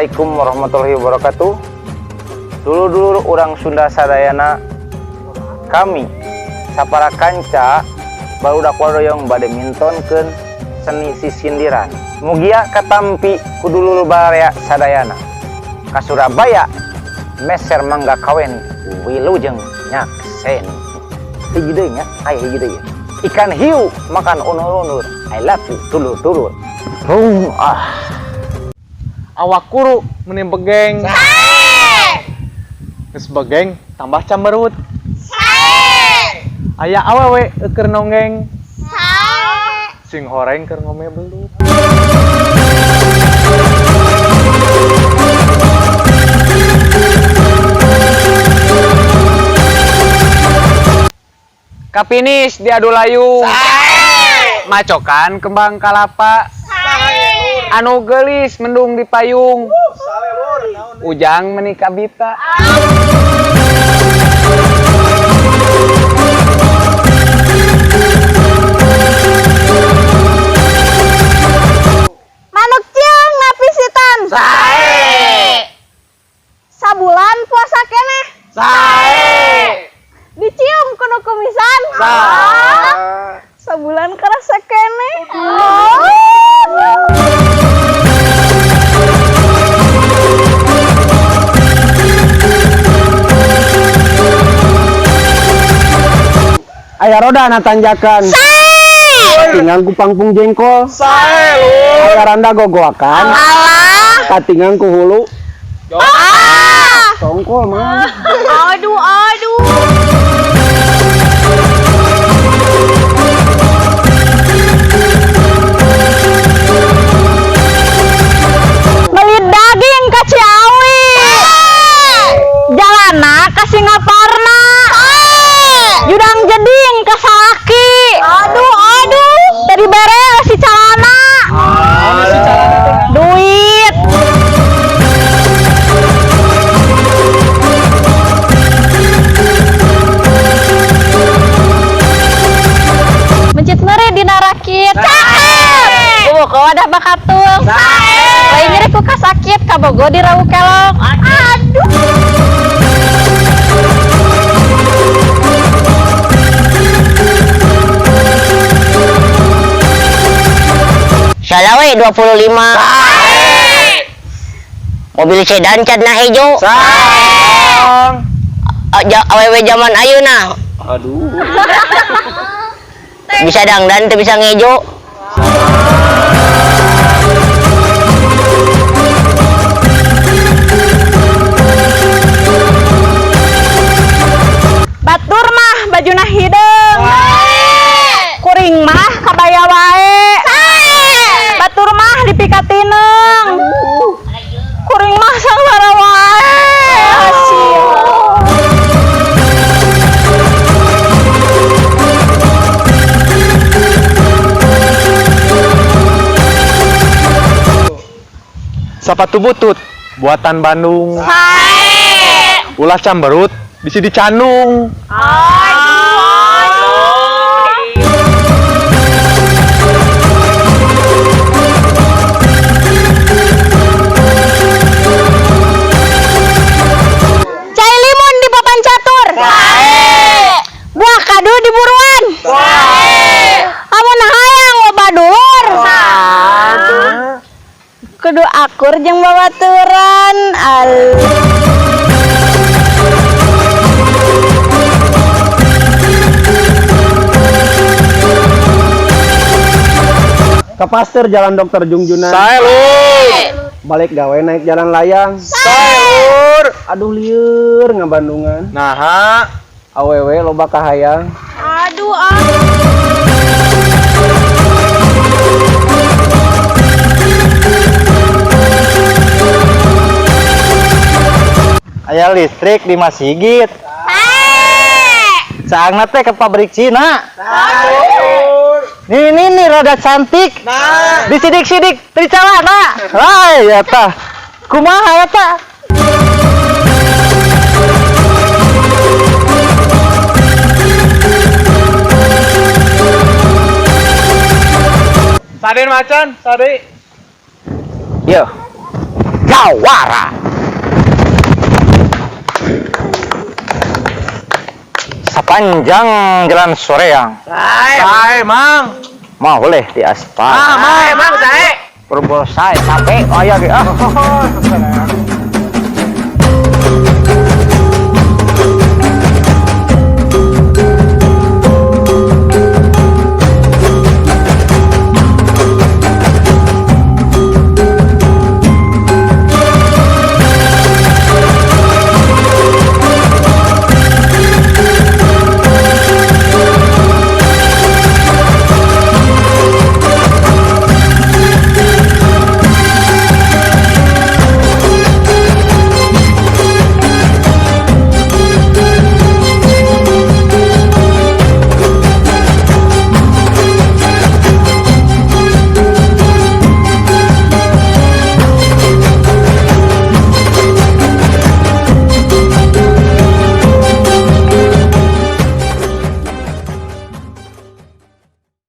Assalamualaikum warahmatullahi wabarakatuh. Dulur-dulur urang Sunda sadayana, kami sapara kanca barudak waroyong bade mintonkeun seni sisindiran. Mugia katampi ku dulur baraya sadayana. Ka Surabaya meser mangga kawen wilujeng nyakseni. Hiji deui nya, aya hiji deui. Ikan hiu makan unur-unur. I love you dulur-dulur. Rung ah. Awak kuru meni begeng. Geus begeng tambah camberut. Aya awewe keur nonggeng. Sing horeng keur ngome belut. Kapinis diadu layung. Macokan kembang kalapa. Anu geulis mendung di payung. Ujang menikah bita. Manuk ciung ngapisitan. Sae. Sabulan puasa keneh. Sae. Dicium kuno kumisan. Sae. Sabulan kerasa keneh. Aya roda na tanjakan. Katingang ku pangpung jengkol. Sae lur. Aya randa gogoakan. Katingang ku hulu. Tongkol mah. Aduh, aduh. Beli daging ke Ciawi. Jalana ke Singaparna. Judang jeding ke Salaki. Aduh, aduh. Tadi bere si calana. Duit. Mencit mere dina rakit. Cakep. Bobo ke wadah bakatul. Lain nyeri ku kasakit kabogo di rawu kelok. Aduh. Salawe 25. Mobil sedan cadna hejo. Awewe zaman ayeuna. Aduh. Bisa dangdan teu bisa ngejo. Batur mah bajuna hideung. Kuring mah kabaya wae. Batur mah dipikatineung. Kuring mah sangsara wae. Asyik. Sepatu butut buatan Bandung. Ulah camberut bisi dicandung. Cai limun di papan catur. Buah kadu di buruan. Amun hayang loba dulur. Kudu akur jeung babaturan. Al. Ke Pasteur Jalan Dokter Jungjunan. Sae lur. Balik gawe naik jalan layang. Sae lur. Aduh lieur ngabandungan. Naha. Awewe loba kahayang. Aduh, aduh. Aya listrik di Masigit. Saangna teh ke pabrik Cina. Nih nih nih rada cantik. Disidik-sidik teu calana. Wah, ya tah. Kumaha eta? Saden macan, sade. Yo. Jawara. Sepanjang jalan Soreang. Sae, Mang. Mah boleh di aspal. Ah, Mang, Mang, sae. Berbol sae capek aya ge ah.